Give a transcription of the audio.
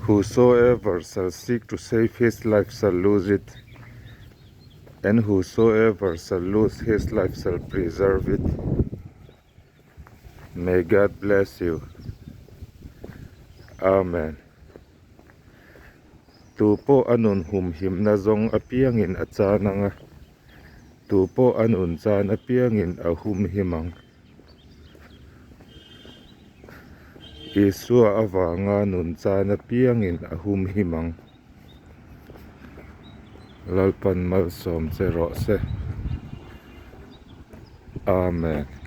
Whosoever shall seek to save his life shall lose it, and whosoever shall lose his life shall preserve it. May God bless you. Amen. Tu pawh a nun humhimna zawng apiangin a chan ang a, tu pawh a nun chan apiangin a humhim ang. Isua avanga nun chan apiangin a humhim ang. Lalpan malsawm che rawh se. Amen.